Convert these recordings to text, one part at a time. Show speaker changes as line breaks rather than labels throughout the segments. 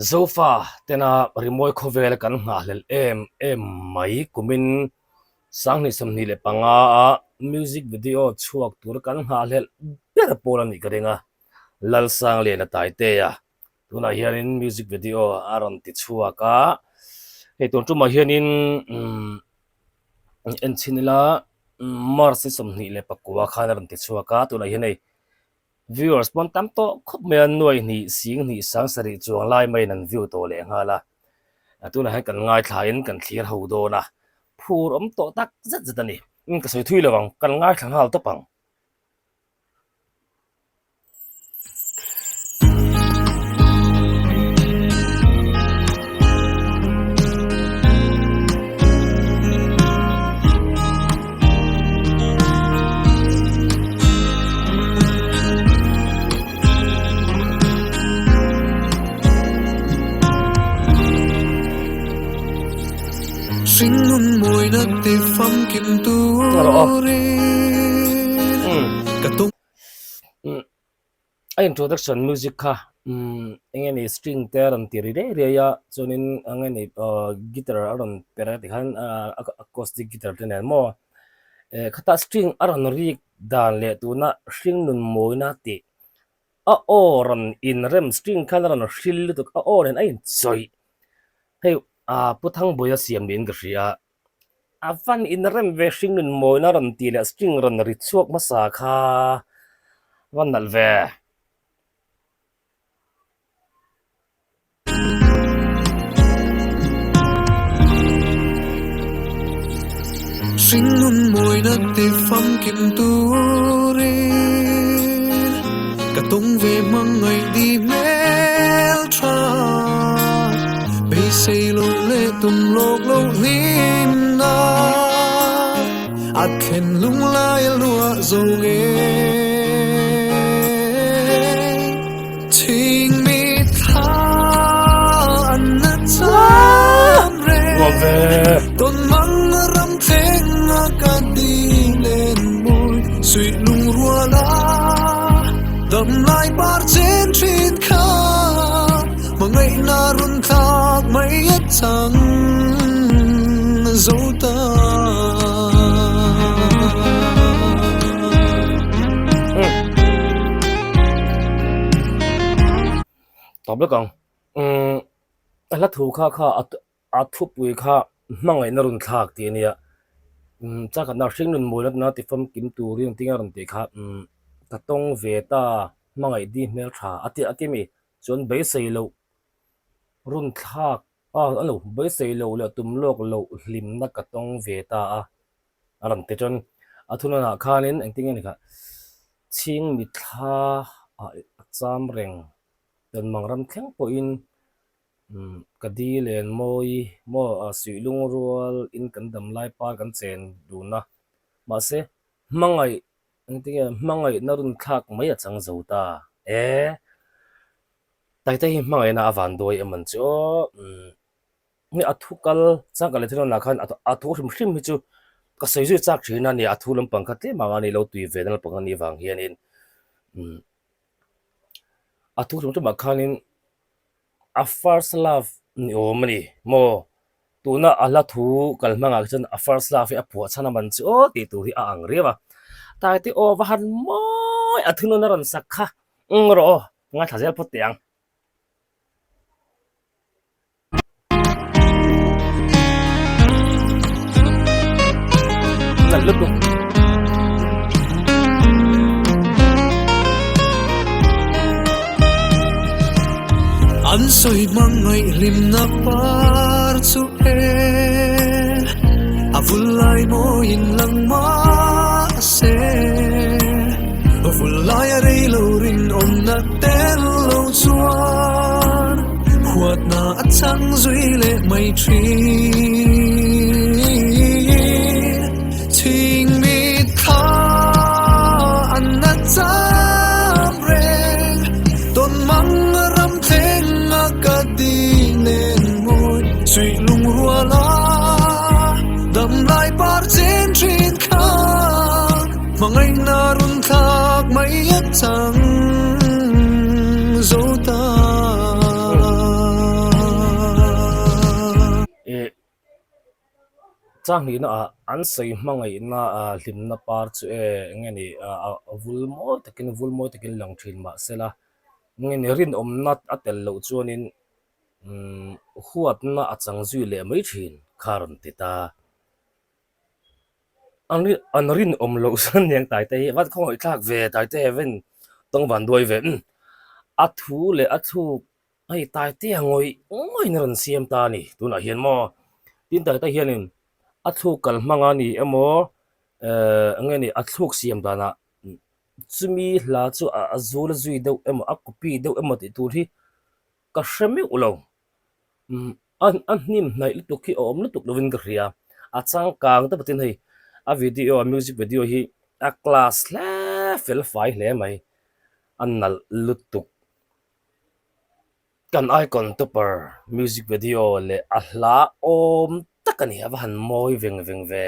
Zofa tena rimawi khawvela kan nghahhlelh em em mai kumin 2025 a music video chhuak tur kan nghahhlelh ber pawl a nih ka ring a, Lalsangliana Taitea tunah hianin music video a rawn ti chhuak a, hei tun tumah hianin umm en chhin ila March ni 29 khan a rawn ti chhuak a, tunah hian hei Viewers pawn tam tawh khawp mai a, nuai hnih sing hnih sang sarih chuang lai maiin an view tawh leh nghal a, tunah hian kan ngaithlain kan thlir ho dawn a, phur awm tawh tak zet zet a ni. Ka sawi thui lo ang, kan ngaithla nghal tawp ang.
Hringnun mawina ti famkim turin ka tum.
A introduction music kha eng nge ni string te a rawn ti ri riai riai a chuanin eng nge ni guitar a rawn per a tikhan acoustic guitar te nen maw eh khata string a rawn rik dan leh tuna hringnun mawina tih a aw rawn inrem string khan a rawn hril lutuk a aw nen a inchawih hei ah Pu Thangbuaia siam niin ka hria a. A van inrem ve hringnun mawina rawn tih leh string rawn ri chhuak hmasa kha va nalh ve.
Hringnun mawina ti famkim turin ka tung ve hmangaih di hmel tha. Beisei lo leh tum lawk lo hlim na a thlen lung lai a luah zo nge Chhing mi thla an na cham reng Tawn mang ram thleng a ka di len mawi Suih lung rual a dam lai par chen thin kha Hmangaihna run thlak mai a chang zo ta.
Tawp lek ang. Umm a hla thu kha kha a thupui kha hmangaihna run thlak tih a nia. Umm changkhatna hringnun mualna ti famkim turin engtin a rawn tih kha umm ka tawng ve ta. Hmangaih di hmel tha a ti a ti mi chuan beisei loh run thlak a a lo beisei loh leh tum lawk loh hlimna ka tawng ve ta a a rawn ti chuan a thununah khanin engtin nge ni kha chhing mitthla ah a cham reng Tanmang ram thleng pawhin umm ka di len mawi maw suih lungrual in kan dam lai par kan chen dun a mahse hmangaih Engtinge hmangaihna run thlak mai a chang zo ta e. Taite hi hmangaihna a van duai em an chu aw. Umm hei a thu kal chang ka leh thil awnah khan a thu hrim hrim hi chu ka sawi zui chak thin a ni a thu lampang kha tlem ang a ni lo tui ve na lampang a nih vang hianin umm a thu hrim hrimah khanin A first love ni awm a ni maw? Tuna a hla thu kal hmangah khi chuan a first love hi a phuah chhan a man chu aw tih tur hi a ang riau a. Taite aw va han mawi a thunun a rawn sak kha eng rawh aw ngaithla zel phawt teh ang. Nalh lutuk.
An sawi hmangaih hlimna par chu e A vul lai mawiin lang mahse Vul lai a rei lo rinawmna tel lo chuan Huatna a chang zui leh mai thin Chhing mi thla an na cham reng Tawn mang ram thleng a ka di nen mawi Suih lung rual a dam lai par chen thin kha Hmangaihna run thlak mai a chang zo ta.
Changhnihna ah an sawi hmangaihna hlimna par chu e eng nge ni a vul mawi takin vul mawi takin lang thin mahsela eng nge ni rinawmna a tel loh chuanin umm huatna a chang zui leh mai thin kha a rawn ti ta. An an rinawm loh chuan niang Taite hi va khawngaih thlak ve Taite heaven tawng van duai ve umm a thu leh a thluk Hei Taitea ngawih ngawihin a rawn siam ta a ni tunah hian maw? Tin Taite hianin a thluk kal hmang a ni emaw eh eng nge ni a thluk siam danah chumi hla chu a zul a zui deuh emaw a copy deuh emaw tih tur hi ka hre meuh lo. Umm a hnim hnaih lutuk hi a awm lutuk lovin ka hria. A changkang te pawhin hei a video a music video hi a class hle fel fai hle mai a nalh lutuk. Kan Icon Topper music video leh a hla awm tak a ni, a va han mawi veng veng ve.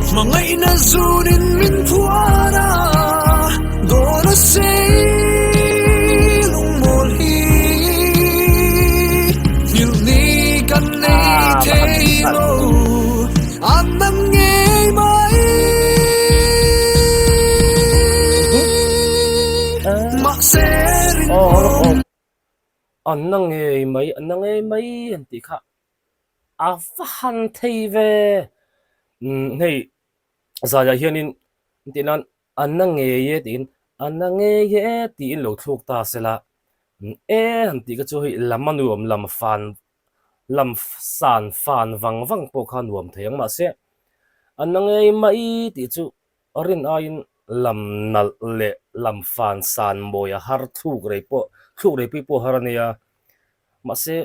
Hmangaihna zunin min phuar a, dawn a sei lungmawl hi nghilh ni kan nei thei lo. An nam ngei mai Mahse rinawm
An na ngei mai, an na ngei mai an tih kha a va han thei ve. Umm hei zaiah hianin tih nan an na ngei e tiin an na ngei e tiin lo thluk ta sela e han tih kha chu hei lam a nuam lam fan lam san fan vang vang pawh kha nuam thei ang mahse a na ngei mai tih chu rin aiin lam nalh leh lam fan san mawi a har thluk rei pawh thluk rei pui pawh har a nia mahse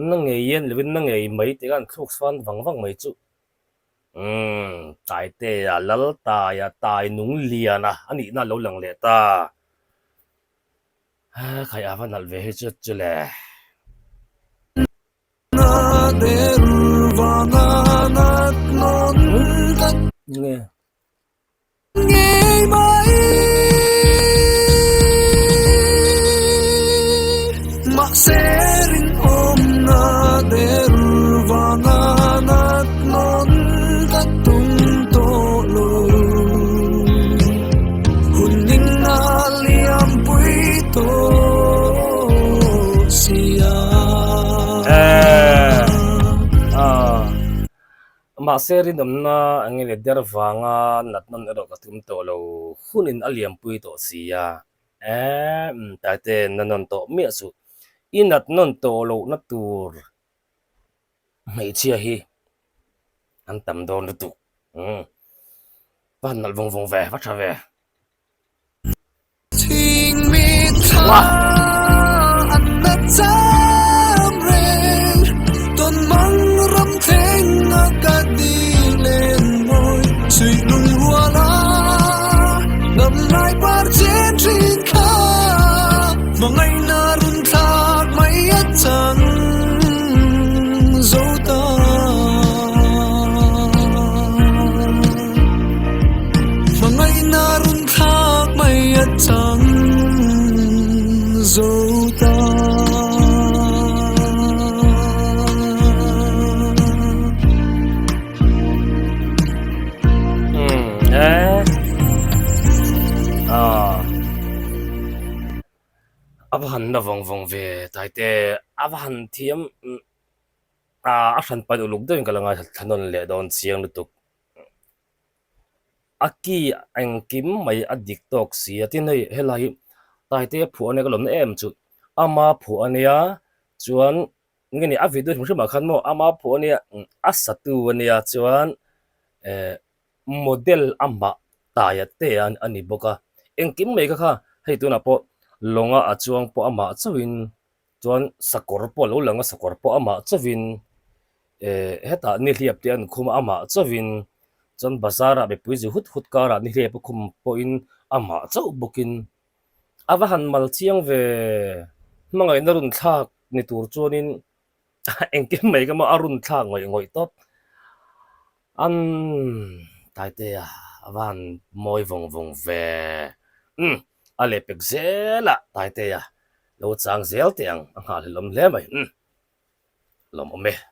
na ngei e ni lovin na ngei mai tih khan thluk san vang vang mai chu umm Taitea Laltaia Tainung Liana a nihna a lo lang leh ta. Khai a va nalh ve hi chu chu le. Nge. Mahse rinawmna eng nge der vanga natnawn erawh ka tum tawh lo hunin a liampui tawh si a, emm Taite na nawn tawh miah suh i natnawn tawh lohna tur hmeichhia hi an tam dawn lutuk umm va han nalh vawng vawng ve va tha ve.
Hmangaihna run thlak mai a chang zo ta.
A va han na vawng vawng ve Taite, a va han thiam a hran paih uluk deuhin ka la ngaithla thlanawn leh dawn chiang lutuk. A ki engkim mai a dik tawk si a, tin hei helai hi Taite a phuah ania ka lawmna em chu ama phuah ania chuan nge ni a video hrim hrim ah khan maw ama phuah ania a satu ania chuan eh model amah taia te a ni bawk a, engkim mai kha kha hei tunah pawh lawnga a chuang pawh amah chauhin chuan sakawr pawh a lo lang a sakawr pawh amah chauhin eh hetah nihliap te an khum a amah chauhin chuan bazar ah mipui zu hut hut karah nihliap a khum pawhin amah chauh bawkin a va han mal chiang ve hmangaihna run thlak ni tur chuanin Engtin mai ka maw a run thlak ngawih ngawih tawp. An Taitea a va han mawi vawng vawng ve. Umm a lehpek zel a Taitea lo chang zel teh ang a nghahhlelh awm hle mai. Umm. Lawmawm e.